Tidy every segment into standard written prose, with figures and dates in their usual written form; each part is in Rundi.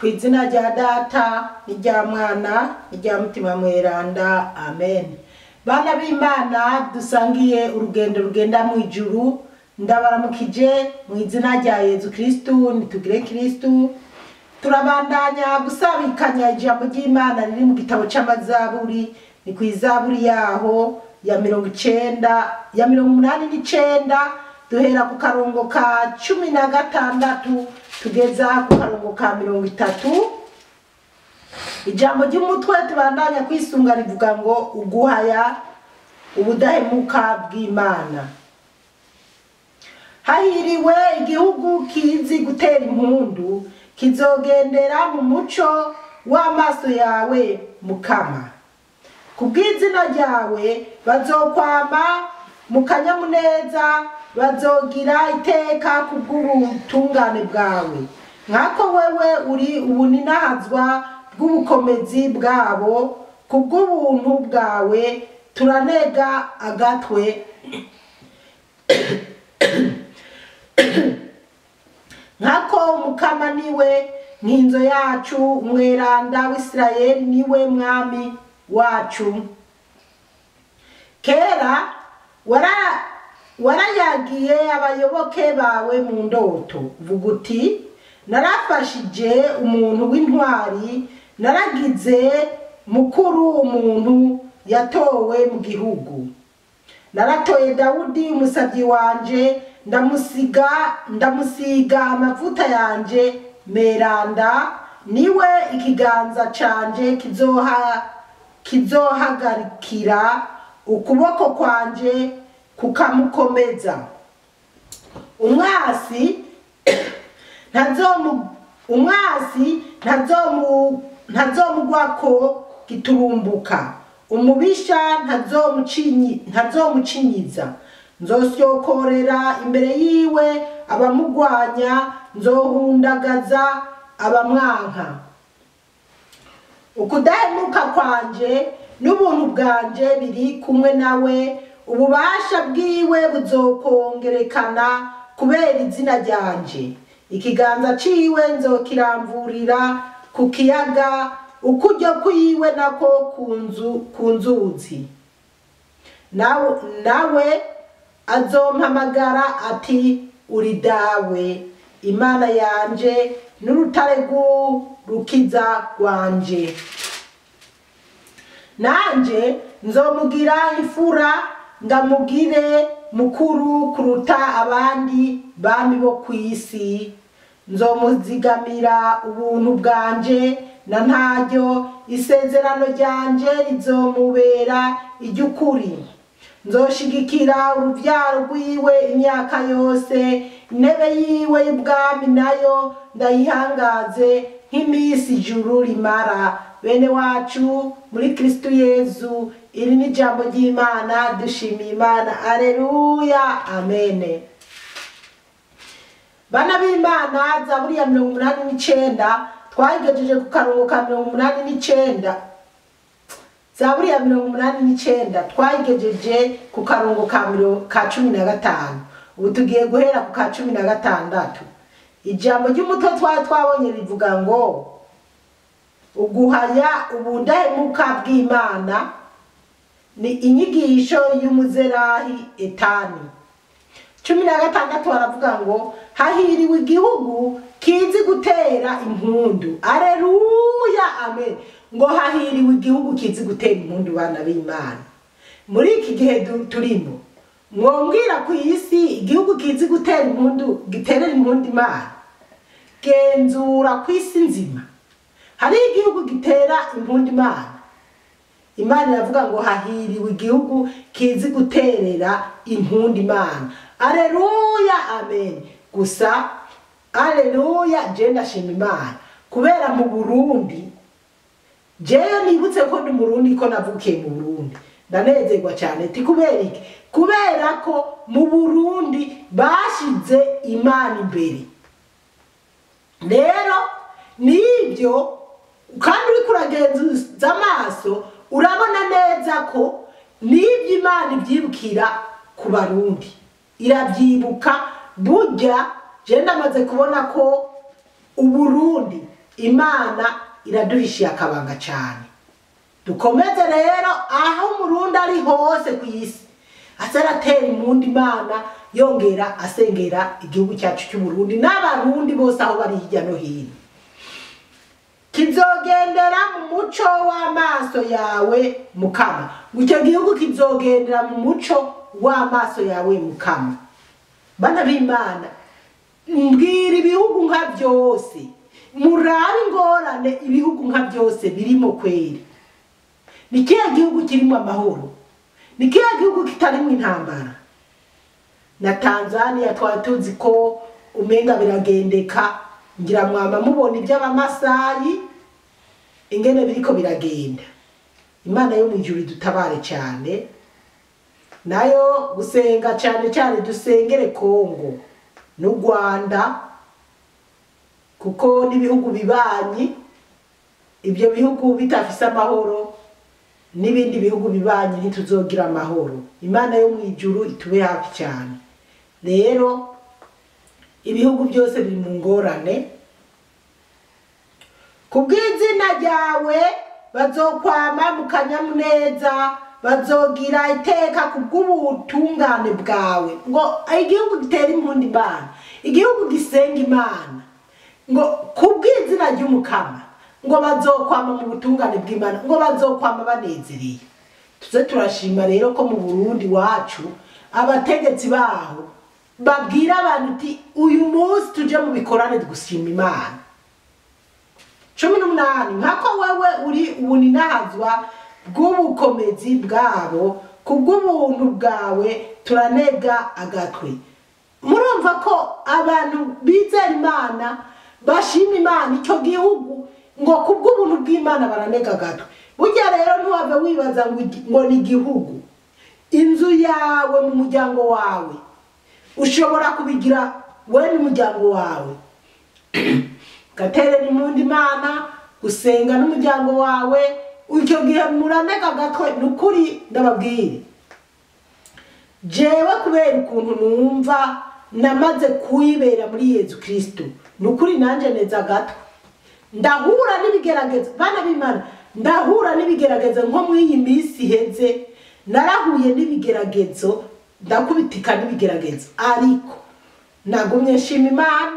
Ku izina rya Data n'irya Mwana n'irya Mutima Mweranda, amen. Bana b'Imana dusangiye urugendo rugenda mu ijuru, ndabaramukije mu izina rya Yezu Kristu. Nitugire Kristu. Turabandanya gusabikanya ijambo ry'Imana riri mu gitabo c'Amazaburi. Ni ku izaburi yaho ya 90, ya 89, duhera ku karongo ka 16 tugeza ku karongo ka 30. Ijambo ry'umutwe tubandanya kwisunga rivuga ngo uguhaya ubudahemuka bw'Imana. Hahiriwe igihugu kizi gutera impundu, kizogendera mu muco w'amaso yawe Mukama. Kubw'izina ryawe bazokwama mu kanyamuneza, bazogira iteka kubw'ubutungane bwawe. Nkako wewe uri ubuninahazwa bw'ubukomezi bwabo, kubw'ubuntu bwawe turanega agatwe. Nkako Mukama niwe nkinzo yacu, umweranda w'Isirayeli niwe mwami wacu. Kera warayagiye abayoboke bawe mu ndoto, uvuga uti narafashije umuntu w'intwari, naragize mukuru umuntu yatowe mu gihugu. Naratoye Dawudi umusabyi wanje, ndamusiga amavuta yanje meranda, niwe ikiganza canje kizohagarikira, ukuboko kwanje kukamukomeza. Umwasi ntazomugwako giturumbuka, umubisha ntazomucinyiza. Nzosyokorera imbere yiwe abamugwanya, nzohundagaza abamwanka. Ukudahemuka kwanje n'ubuntu bwanje biri kumwe nawe, ububasha bwiwe buzokongerekana kubera izina ryanje. Ikiganza ciwe nzokiramvurira ku kiyaga, ukuryo kwiwe nako ku nzuzi. Nawe azompamagara ati uri dawe, Imana yanje n'urutare rw'urukiza rwanje. Nanje nzomugira imfura, ndamugire mukuru kuruta abandi bami bo kw'isi. Nzomuzigamira ubuntu bwanje na ntaryo, isezerano ryanje rizomubera iry'ukuri. Nzoshigikira uruvyaro rwiwe imyaka yose, intebe yiwe y'ubwami nayo ndayihangaze nk'imisi ijuru rimara. Bene wacu muri Kristu Yezu, iri ni ijambo ry'Imana. Dushimiye Imana, aleluya, amene. Bana b'Imana, zaburi ya 89 twayigejeje ku karongo ka 89. Zaburi ya 89 twayigejeje ku karongo ka 15. Ubu tugiye guhera ku ka 16. Ijambo ry'umutwe twari twabonye rivuga ngo uguhaya ubudahemuka bw'Imana ni inyigisho y'umuzerahi Etani. 16 baravuga ngo hahiriwe igihugu kizi gutera impundu, aleluya, amen. Ngo hahiriwe igihugu kizi gutera impundu. Bana b'Imana, muri iki gihe turimo, mwombwira ku isi igihugu kizi gutera impundu, giterera impundu Imana? Genzura ku isi nzima, hari igihugu gitera impundu Imana? Imana iravuga ngo hahiriwe igihugu kizi guterera impundu Imana, aleluya, amen. Gusa aleluya, je ndashima Imana kubera mu Burundi, jewe nibutse ko ndi Murundi, ko navukiye mu Burundi, ndanezerwa cyane. Ti kubera iki? Kubera ko mu Burundi bashize Imana imbere. Rero nibyo, kandi uriko uragenzuza amaso urabona neza ko nibyo Imana ibyibukira ku Barundi, irabyibuka. Burya je ndamaze kubona ko Uburundi Imana iraduhishiye akabanga cyane. Dukomeze rero aho umurundi ari hose ku isi azaratera impundu Imana, yongera asengera igihugu cyacu cy'u Burundi n'abarundi bose aho bari hirya no hino. Kizogendera mu muco w'amaso yawe Mukama. Icyo gihugu kizogendera mu muco w'amaso yawe Mukama. Bana b'Imana, mbwira ibihugu nka byose, murabe ingorane ibihugu nka byose birimo kweri. Ni kihe gihugu kirimo amahoro? Ni kihe gihugu kitarimo intambara? Na Tanzania twari tuzi ko umenga biragendeka, ngira mwama mubona iby'abamasayi ingene biriko biragenda. Imana yo mu ijuru idutabare cyane, nayo gusenga cyane cyane dusengere Kongo n'u Rwanda, kuko n'ibihugu bibanyi, ibyo bihugu bitafise amahoro n'ibindi bihugu bibanyi ntituzogira amahoro. Imana yo mu ijuru itube hafi cyane. Rero ibihugu byose biri mu ngorane. Kubw'izina ryawe bazokwama mu kanyamuneza, bazogira iteka kubw'ubutungane bwawe. Ngo igihugu gitera impundu Imana, igihugu gisenga Imana, ngo kubw'izina ry'Umukama ngo bazokwama mu butungane bw'Imana, ngo bazokwama banezereye. Tuze turashima rero ko mu Burundi wacu abategetsi baho babwira abantu uti uyu munsi tuje mu bikorane gushima Imana. 18 nkako wewe uri ubuninahazwa bw'ubukomezi bwabo, kubw'ubuntu bwawe turanega agatwe. Murumva ko abantu bizera Imana bashima Imana icyo gihugu ngo kubw'ubuntu bw'Imana baranega agatwe. Burya rero ntiwave wibaza ngo ni igihugu, inzu yawe mu muryango wawe ushobora kubigira we n'umuryango wawe, gaterera impundu Imana, gusenga n'umuryango wawe, icyo gihe muranega agatwe. Nukuri ndababwire, jewe kubera ukuntu numva namaze kuibera muri Yezu Kristo, nukuri nanje neza agatwe. Ndahura n'ibigeragezo bana b'Imana, ndahura n'ibigeragezo nko muri iyi minsi iheze narahuye n'ibigeragezo, ndakubitika n'ibigeragezo, ariko nagumye nshima Imana,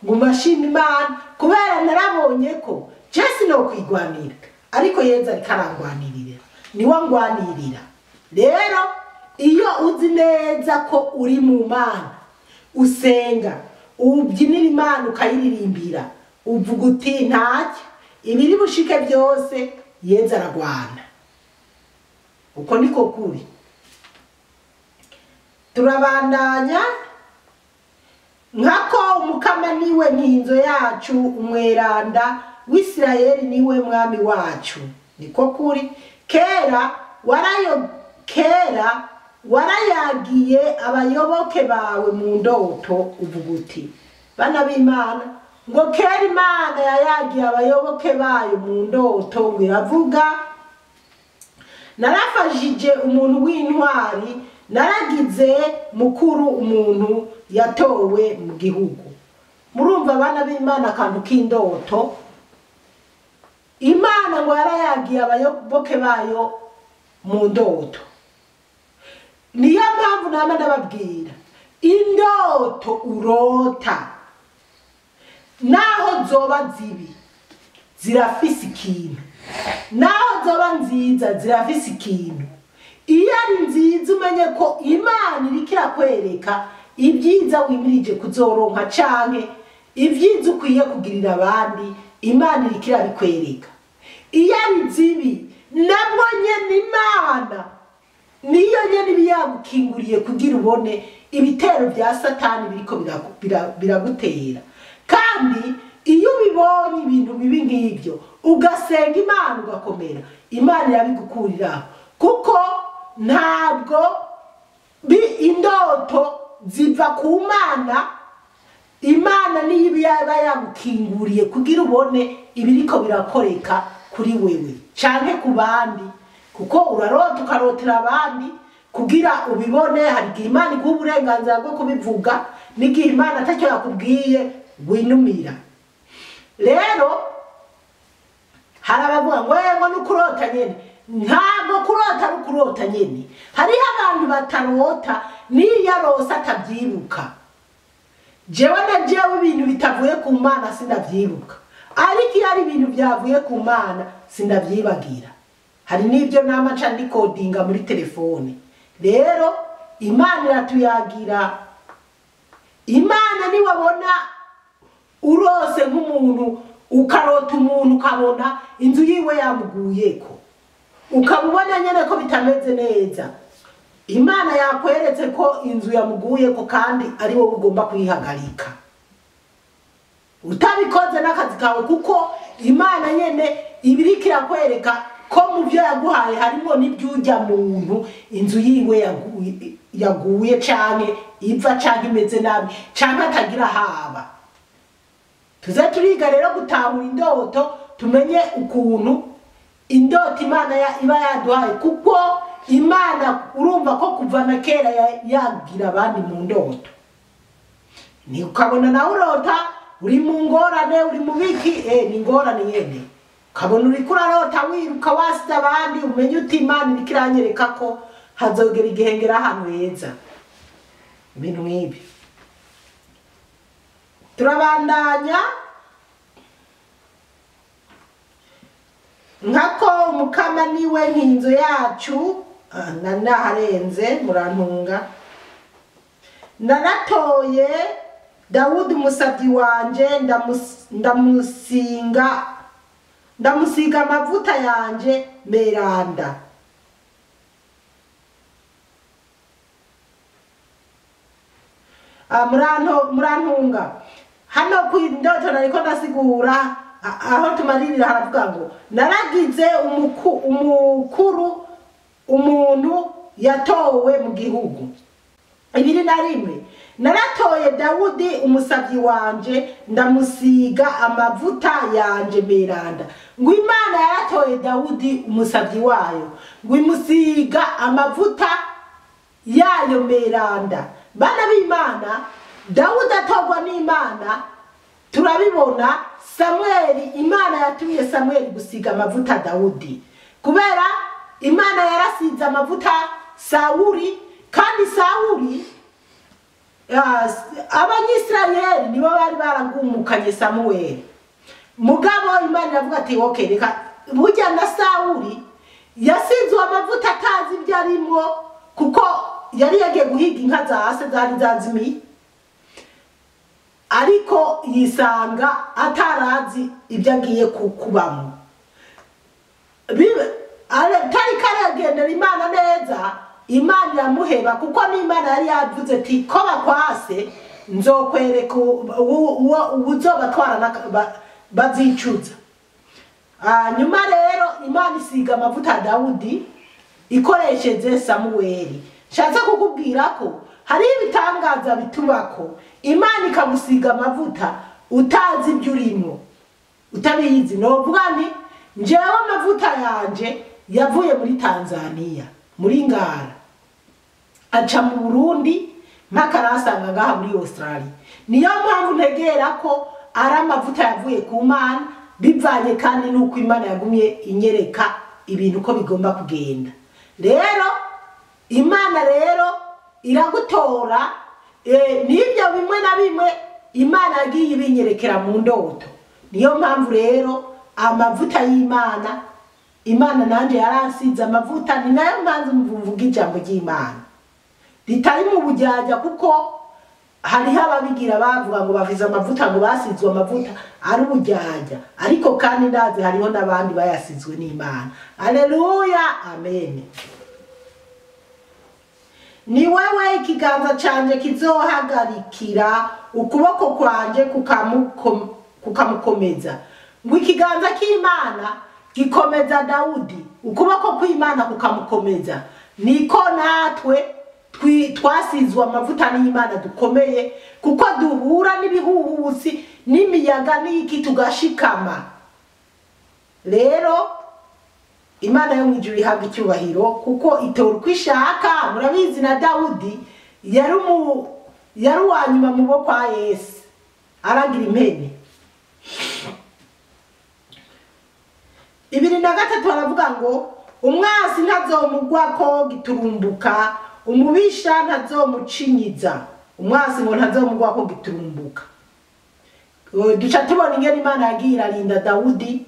nguma nshima Imana kubera narabonye ko je no kwigwanira, ariko Yezu ariko arangwanirira, niwe angwanirira. Rero iyo uzi neza ko uri mu Mana, usenga, ubyinira Imana ukayiririmbira, uvuga uti ntacyo ibiri bushike byose Yezu aragwana. Uko niko kuri. Turabandanya. Nkako Umukama niwe nkinzo yacu, umweranda w'Isirayeli niwe mwami wacu. Niko kuri. Kera warayagiye abayoboke bawe mu ndoto, uvuga uti bana b'Imana, ngo kera Imana yayagiye abayoboke bayo mu ndoto, ngo iravuga narafashije umuntu w'intwari, naragize mukuru umuntu yatowe mu gihugu. Murumva bana b'Imana akantu k'indoto. Imana ngo yarayagiye abayoboke bayo mu ndoto. Niyo mpamvu nama ndababwira, indoto urota naho zoba zibi zirafise ikintu, naho zoba nziza zirafise ikintu. Iyo ari nziza umenye ko Imana iriko irakwereka ibyiza wimirije kuzoronka canke ibyiza ukwiye kugirira abandi, Imana iriko irabikwereka. Iyo ari zibi nabwo nyene Imana niyo nyene iba yagukinguriye kugira ubone ibitero bya Satani biriko biragutera. Kandi iyo ubibonye ibintu bibi nk'ibyo ugasenga Imana ugakomera, Imana irabigukuriraho, kuko ntabwo indoto ziva ku Mana. Imana niyo iba yagukinguriye kugira ubone ibiriko birakoreka kuri wewe canke ku bandi, kuko urarota ukarotera abandi kugira ubibone. Hari igihe Imana iguha uburenganzira bwo kubivuga n'igihe Imana atacyo yakubwiye winumira. Rero Hari abavuga ngo ngo nukurota nyene. Ntabwo kurota ari ukurota nyene. Hariho abantu batarota n'iyo arose atabyibuka. Jewe na jewe ibintu bitavuye ku Mana sindavyibuka, ariko iyo ari ibintu byavuye ku Mana sindavyibagira. Hari n'ibyo nama nca ndikodinga muri telefone. Rero Imana iratuyagira. Imana niwabona urose nk'umuntu, ukarota umuntu ukabona inzu yiwe yamuguyeko, ukabubona nyene ko bitameze neza, Imana yakweretse ko inzu yamuguyeko kandi ari wowe ugomba kuyihagarika. Utabikoze n'akazi kawe, kuko Imana nyene ibiriko irakwereka ko mu byo yaguhaye harimo n'ibyujya muntu inzu yiwe yaguye canke iva canke imeze nabi canke atagira haba. Tuze turiga rero gutahura indoto, tumenye ukuntu indoto Imana iba yaduhaye, kuko Imana urumva ko kuva na kera yagira abandi mu ndoto. Ni ukabona nawe urota uri mu ngorane, uri mu biki, ni ngorane nyene. Ukabona uriko urarota wiruka wasize abandi, umenye uti Imana iriko iranyereka ko hazogera igihe ngera ahantu heza. Ibintu nk'ibi. Turabandanya nkako Umukama niwe nkinzo yacu. Naharenze murantunga. Naratoye Dawudi umusabyi wanje, ndamusiga amavuta yanje meranda. Murantunga. Hano ku ndoto nariko ndasigura aho tumaririra haravuga ngo naragize umukuru umuntu yatowe mu gihugu. 21 naratoye Dawudi umusabyi wanje, ndamusiga amavuta yanje meranda. Ngo Imana yaratoye Dawudi umusabyi wayo, ngo imusiga amavuta yayo meranda. Bana b'Imana, Dawudi atorwa n'Imana, turabibona. Samweli, Imana yatumye Samweli gusiga amavuta Dawudi, kubera Imana yarasize amavuta Sawuli, kandi Sawuli Abanyisirayeli nibo bari baragumukanye Samueli. Mugabo Imana iravuga ati okay, reka burya na Sawuli yasizwe amavuta atazi ibyo arimwo, kuko yari yagiye guhiga inka za se zari zazimiye, ariko yisanga atarazi ibyo agiye kubamo. Atari karagendera Imana neza, Imana iramuheba, kuko n'Imana yari yavuze ati ko bakwase nzokwereka uzobatwara bazicuza. Nyuma rero Imana isiga amavuta Dawudi ikoresheje Samueli. Nshatse kukubwira ko hari ibitangaza bitubako Imana ikagusiga amavuta utazi ibyo urimo, utabizi. Novuga nti njewe amavuta yanje yavuye muri Tanzania, muri Ngara, aca mu Burundi mpaka arasanga ngaha muri Australia. Niyo mpamvu ntegera ko ari amavuta yavuye ku Mana, bivanye kandi nuko Imana yagumye inyereka ibintu ko bigomba kugenda. Rero Imana rero iragutora, n'ibyo bimwe na bimwe Imana yagiye ibinyerekera mu ndoto. Niyo mpamvu rero amavuta y'Imana, Imana nanje yaransize amavuta. Ni nayo mpamvu mvuga ijambo ry'Imana ritari mu bujyajya, kuko hariho ababigira bavuga ngo bavize amavuta, ngo basizwe amavuta ari ubujyajya, ariko kandi ndazi hariho n'abandi bayasizwe n'Imana. Haleluya, amen. Ni wewe ikiganza canje kizohagarikira, ukuboko kwanje kukamukomeza. Ngo ikiganza cy'Imana gikomeza Dawudi, ukuboko kw'Imana kukamukomeza. Niko natwe twasizwe amavuta n'Imana dukomeye, kuko duhura n'ibihuhusi n'imiyaga n'iki tugashikama. Rero Imana yo mwijuru ihabwa icyubahiro, kuko itora uko ishaka. Murabizi na Dawudi yari uwanyuma mu bo kwa Yesu, aragira impene. 2:3 aravuga ngo umwasi ntazomugwako giturumbuka, umubisha ntazomucinyiza. Umwasi ngo ntazomugwako giturumbuka. Duca tubona ingene Imana yagiye irarinda Dawudi.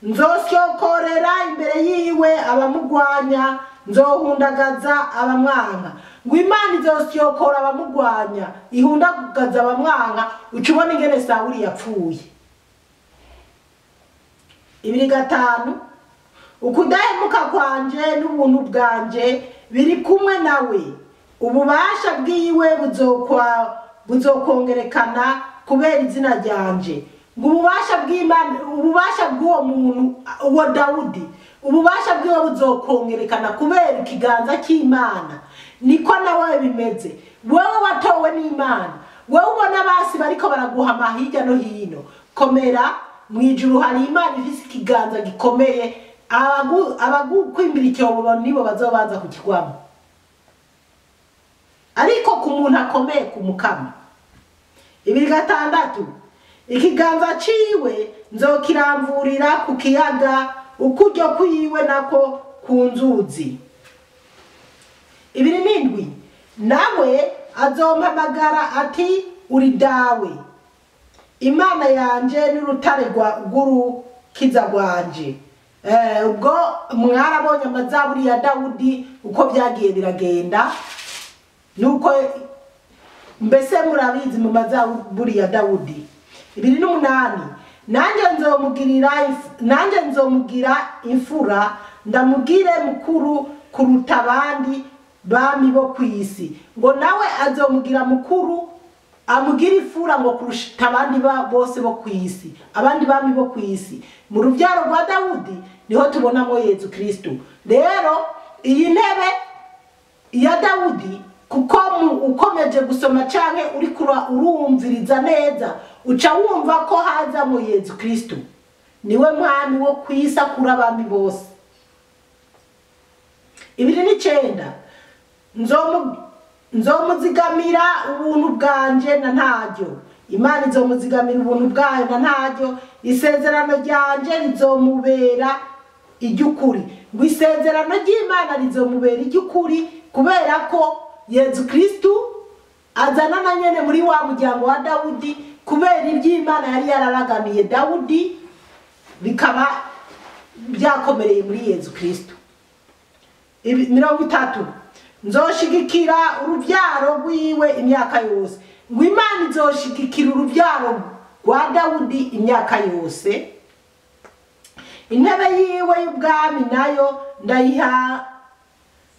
Nzosyokorera imbere yiwe abamugwanya, nzohundagaza abamwanka. Ngo Imana izosyokora abamugwanya, ihundagaza abamwanka. Uca ubona ingene Sawuli yapfuye. 2:5 ukudahemuka kwanje n'ubuntu bwanje biri kumwe nawe, ububasha bwiwe buzokongerekana kubera izina ryanje. Ngo ububasha bw'Imana, ububasha bw'uwo muntu, uwo Dawudi, ububasha bwiwe buzokongerekana kubera ikiganza cy'Imana. Niko nawe bimeze. Wewe watowe n'Imana, wewe ubona basi bariko baraguhama hirya no hino, komera. Mwijuru hari Imana ifise ikiganza gikomeye, abagukwimbira icyobo nibo bazobanza kukigwamo. Ariko ku muntu akomeye ku mukama. 2:6 ikiganza ciwe nzokiramvurira ku kiyaga, ukuryo kwiwe nako ku nzuzi. 2:7 nawe azompamagara ati uri dawe, Imana yanje n'urutare rw'urukiza rwanje. Ubwo mwarabonye amazaburi ya Dawudi uko byagiye biragenda, nuko mbese murabizi mu mazaburi ya Dawudi. 2:8 nanjye nzomugira imfura, ndamugire mukuru kuruta abandi bami bo kwisi. Ngo nawe azomugira mukuru, amugira ifura ngo kurusha abandi bose bo kwisi, abandi bami bo kwisi. Mu rubyaro rwa Dawudi niho tubonamo Yezu Kristo. Rero iyi ntebe ya Dawudi, kuko ukomeje gusoma canke uri urumviriza neza, uca wumva ko hazamo Yezu Kristo, niwe mwami wo kwisa kuri abami bose. 2:9 nzomuzigamira ubuntu bwanje na ntaryo. Imana izomuzigamira ubuntu bwayo na ntaryo, isezerano ryanje rizomubera iry'ukuri. Ngo isezerano ry'Imana rizomubera iry'ukuri, kubera ko Yezu Kristo azana na nyene muri wa muryango wa Dawudi, kubera iby'Imana yari yararaganiye Dawudi bikaba byakomereye muri Yezu Kristo. 30 nzoshigikira urubyaro rwiwe imyaka yose. Ngo Imana izoshigikira urubyaro rwa Dawudi imyaka yose. Intebe yiwe y'ubwami nayo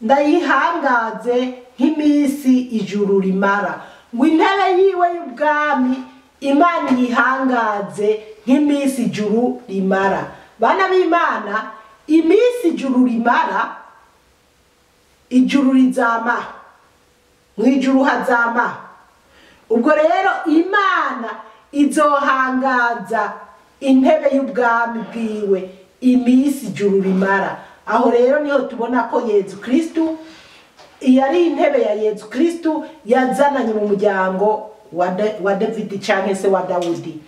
ndayihangaze nk'imisi ijuru rimara. Ngo intebe yiwe y'ubwami Imana yihangaze nk'imisi ijuru rimara. Bana b'Imana, imisi ijuru rimara, ijuru rizama, mwijuru hazama. Ubwo rero Imana izohangaza intebe y'ubwami bwiwe imisi ijuru rimara. Aho rero niho tubona ko Yezu Kristo, yari intebe ya Yezu Kristo yazananye mu muryango wa David canke se wa Dawudi.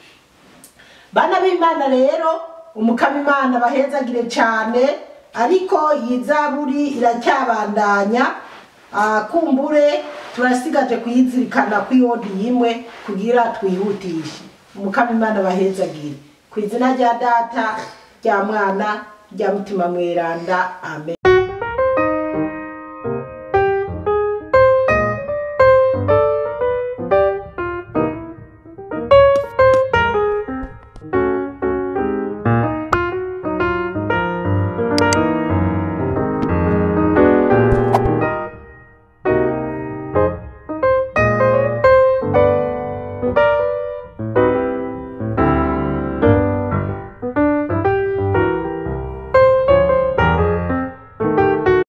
Bana b'Imana rero, umukama Imana bahezagire cyane, ariko yizaburi iracyabandanya. Kumbure turasigaje kuyizirikana kwiyodi yimwe kugira twihutishe. Umukama Imana bahezagire. Ku izina rya Data, rya Mwana, rya Mutima Mweranda. Amen.